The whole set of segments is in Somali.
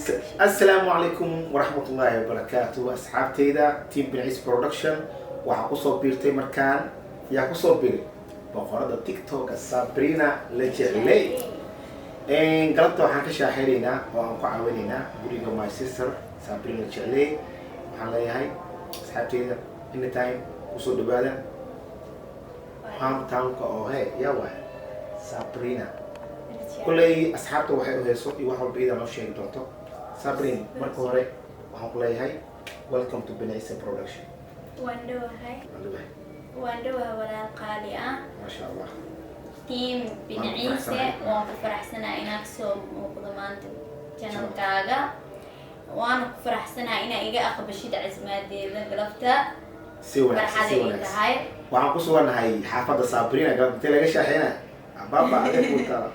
Assalaamu calaykum waraxmatullaahi wabarakaatu, asxaabteyda Team Binciis Production. Waxaa kusoo biirtay markaan, yaa kusoo biiray? Boqorada TikToka, Sabrina la jeclay. Galabta waxaan ka shaaxeynaynaa oo aan ku caawinaynaa guriga my sister Sabrina la jeclay. Waxaan leeyahay asxaabteyda, anytime kusoo dhawaada hometownka oo he yaa waay Sabrina. Kulley asxaabta waxay u hayso iyo wax walba iyada noo sheegi doonto. Sabrina, marka hore waxaan ku leeyahay welcome to Binciisa Production. Waan dhowahay. Waan dhawahay. Waan dhowahay, walaal qaali ah. Maasha Allah. Team Binaciise, waan ku faraxsanahay inaa kasoo muuqdo maanta channelkaaga, waana ku faraxsanahay inaa iga aqbashid casmaadeeda galabta. Si wanaagsan, farxad si ay wanaagsan. tahay. Waxaan ku sugannahay xaafadda Sabrina. Galabta intee laga shaaxeyna abaaba adee ku taala?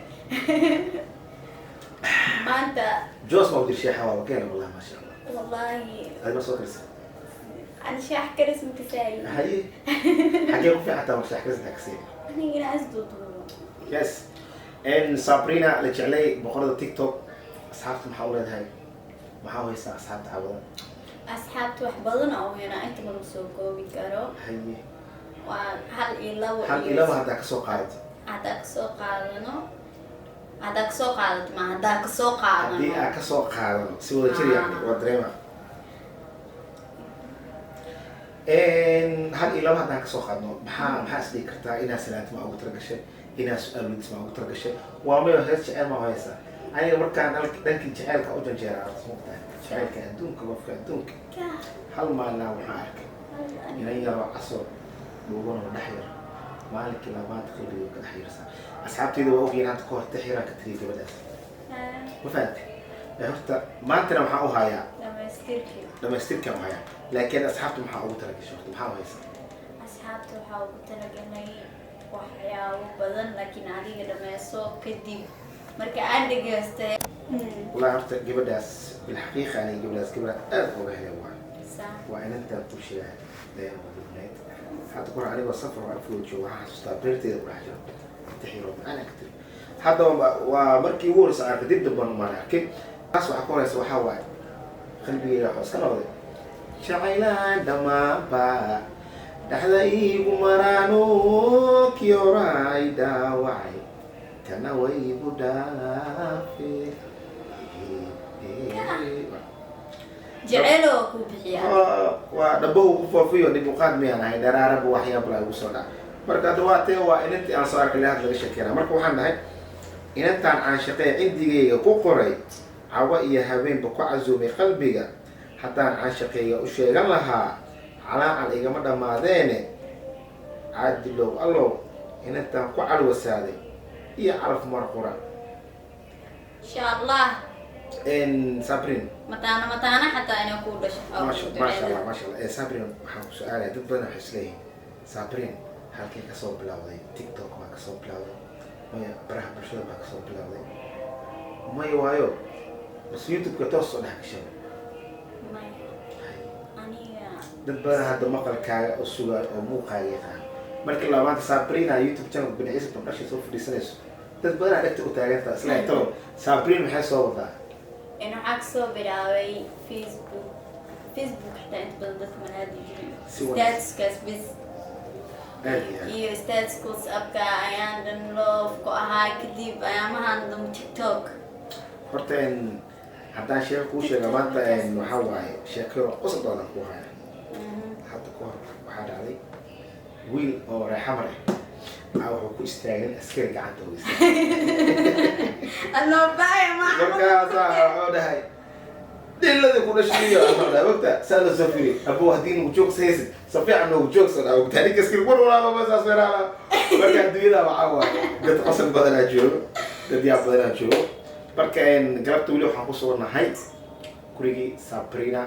Maanta Jos ma udir sheexa waa keena, wallahi maasha Allah. Wallahi. Adi ma soo karisa? Ani shaax karis ma kasaayi. Haye, xagee ku fiicantaa marka shaax karis intaa kasii? Aniga inaa isduuduubo. Yes, n Sabrina la jeclay, boqorada TikTok, asxaabta maxaa u leedahay? Maxaa u haysaa asxaabta cawada? Asxaabta wax badan oo weynaa, inta lama soo koobi karo. Haye. Waa hal iyo labo. Hal iyo laba haddaa kasoo qaadato. Haddaa kasoo qaadano, haddaa kasoo qaadato, ma haddaa kasoo qaadano. Haddii aan kasoo qaadano si wada jir, yani waa dareema. Hal iyo laba haddaan kasoo qaadno, maxaa is dhigi kartaa? Inaa salaanta ma ugu talagashay? Inaa su-aal weydiis ma ugu talagashay? Waa mayo, hees jecel ma haysaa? Aniga markaan dhankii jaceylka u janjeeraa, mogtahay jaceylka adduunka, qofka adduunka. Hal maalina waxaan arkay inan yaroo casoo dhuuban oo dhex yar. Maalinkii labaad qalbiga ka dhex yarsaa. Asxaabteyda waa ogyihiin, hadda kahor tixiraan ka tiriyay gabadhaas, ma fahantay? Horta maantana waxaan u hayaa dhamaystirkii. Dhamaystirkaan u hayaa, laakiin asxaabta maxaa ugu talagashay horta? Maxaa u haysaa? Asxaabta waxaa ugu talagalay waxyaabo badan, laakiin adiga dhameyso kadib marka aan dhegeystay. Wallahi horta gabadhaas, bilxaqiiqa, aniga gabadhaas gabadha aad uga helay waay. Waa inantaan ku sheegaa deen wadubnayd. Hadda kahor anigoo safar oo afkooda joogo, waxaan xasuustaa beerteeda ku dhex jiro tixiro macaan ka tiri. Hadda waa markii ugu horeysa arkay, dib damban umaan arkin. Taas waxaa ka horeysa, waxaa waaye qalbigeyga waxuu iska noqday jacaylaan dhammaanba dhexda iigu maraano kioraay dhaawacay, kana way igu dhaafe. Jecelo kuu bixiyaa. Waa dhabahu ku foofiyo, dhib uqaad miyaan ahay? Dharaaraba waxyaabala igu soo dhaca. Marka hadda waa tee, waa inantii aan soo arkay had laga sheekeynaa. Marka waxaan dhahay, inantaan caanshaqee cindigayga ku qoray, cawa iyo habeenba ku casuumay qalbiga, haddaan caanshaqeeya u sheegan lahaa, calaacal igama dhammaadeene. Caadilow allow, inantaan ku calwasaaday iyo calaf marqura. Insha Allah. Sabrin. Mataana mataana xataa inay kuu dhasho. Maasha, maasha Allah, maasha Allah. Sabrin, waxaan ku su-aalaya, dad badan waxay isleeyihiin, Sabrin halkay kasoo bilowday? TikTok baa kasoo bilowday? Maya, baraha bulshada baa kasoo bilowday? Maya, waayo bas YouTube-ka toos soo dhex gashay? Maya, aniga Dad badan hadda maqalkaaga oo sugaayo oo muuqaaga yaqaan. Markii labaanta Sabrina YouTube channel Binaciisa Production soo fadhiisanayso, dad badan aa dhegta u taagantaa isla talo, Sabrin maxay soo wadaa? In waxaa kasoo bilaabay Facebook. Facebook xitaa inta badan dadka malaadi jirin. Si wanaagsan. Statuskaas bis. Aad iyo aad. Iyo statuska WhatsAppka ayaan dhan love ku ahaa. Kadib ayaamahan dambe TikTok. Horta haddaan sheeko kuu sheega maanta, waxaa waaye sheeko qosol badan kuu haya. Hadda ka hor waxaa dhacday wiil oo reexamar ah wuxuu ku istaagay nin askari gacanta uga istaagay. Alloo baaya. Markaasaa wuxuu dhahay, "Dhiladii ku dhashiyo," wuxuu dhahay, "Ogta saa la soo firi abo, haddii nagu joogsa haysid sa fiican noogu joogsa," dhaa. "Ogta ninka askari war walaalo ma saas weeraala." Marka adduunyada waxaa waaye dad qosol badanaa joogo, dad yaab badanaa joogo. Marka galabta weli waxaan ku sugannahay gurigii Sabrina.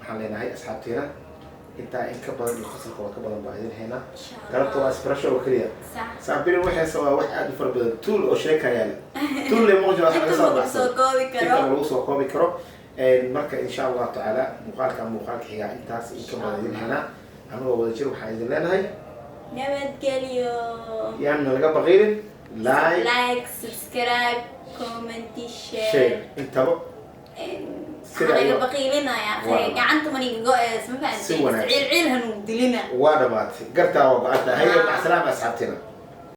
Waxaan leenahay asxaabteena, intaa in ka badan iyo qosolka waa ka badan baa idin haynaa. Galabta waa isbarasho oo keliya. Sabrina waxayse waa wax aad u fara badan tuul oo sheekayaal tuul le moja wax laga soo inta lagu baxsan soo koobi inta karo. lagu soo koobi karo. Marka insha Allahu tacaala muuqaalka muuqaalka xigaa intaas in ka badan idin haynaa. Anagoo wada jir waxaan idin leenahay nabadgelyo. Yaana laga baqiilin like, like, subscribe, comment, share. Share. Intaba. And Sida Anaga baqiilinaya. Waa. Gacanta maniga go-ees, ma Si fahanteen? wanaagsan. Ciil ciil hanugu dilina. Waa dhamaatay, gartaa waa go-anta. Haye, macsalaama asxaabtina.